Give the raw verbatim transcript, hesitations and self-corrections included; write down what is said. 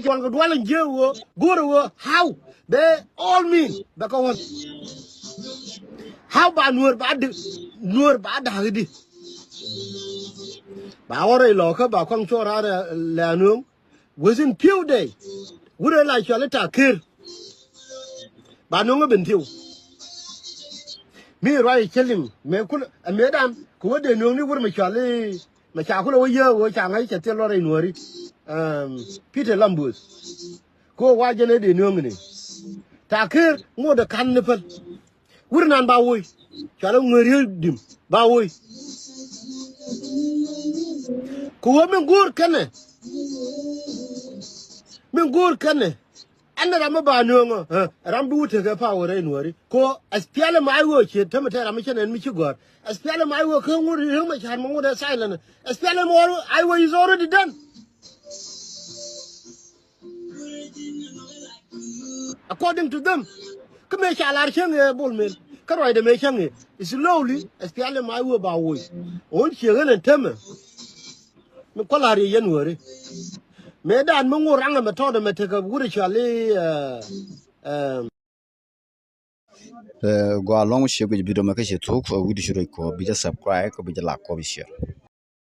Kuɔn kɛ dual in jiɛ wä go̱o̱r wä how bɛ all mean bɛ kɛ wän. How ba nuɔr ba di nuɔr ba da̱k di. Ba wä rɛy lɔkä ba kɔŋ cuɔ raar lɛ anuɔ̱ŋ. Within few day wurɛ la cuali ta ker. Ba nuɔ̱ŋ ben thiw. Mi ruac cɛ liŋ mɛ kul mɛ dan kɛ wä dee nuɔ̱ŋ ni wur mɛ cuali mɛ ca kul wä yee wä ca ŋa̱c cɛ thil lɔr in wääri. Peter Lambus. Ko wa jɛn ɛ dee nuɔ̱ŋ ni ta ker ŋot ɛ ka̱n ni päl. Wur nan ba woc cualɛ ŋueer yio̱c dim ba woc. Kɛ wä min go̱o̱r kɛnɛ min go̱o̱r kɛnɛ. Ɛn ram mi ba nööŋä ram bi wut tekɛ power in wääri ko. As pialɛ ma ai wä ciet tämɛ tɛ ram mi cɛ nɛn mi ci gɔ̱r. As pialɛ ma ai wä kä ŋut riek ma ca̱r ma ŋut ɛ silent. As pialɛ ma ai wä is already done. According to them kä mëë ca lar cäŋ ɛ Bol Mel kä ruacdɛ mëë cäŋ ɛ slowly. As pialɛ ma ai wä ba woc ɣän ciek ɣän ɛn tämɛ. Mi kua̱l la̱r yɛ yɛn wääri mëë dan mi ŋot raŋ ɛmɛ tɔɔt ɛmɛ tekɛ wut ɛ cɔal i̱. Gɔaa lɔ̱ŋ ciek guic video mɛ kä ciɛ thuk wi̱cdu ci ruec kɔ bi jɛ subscribe kɔ bi jɛ like kɔ bi share.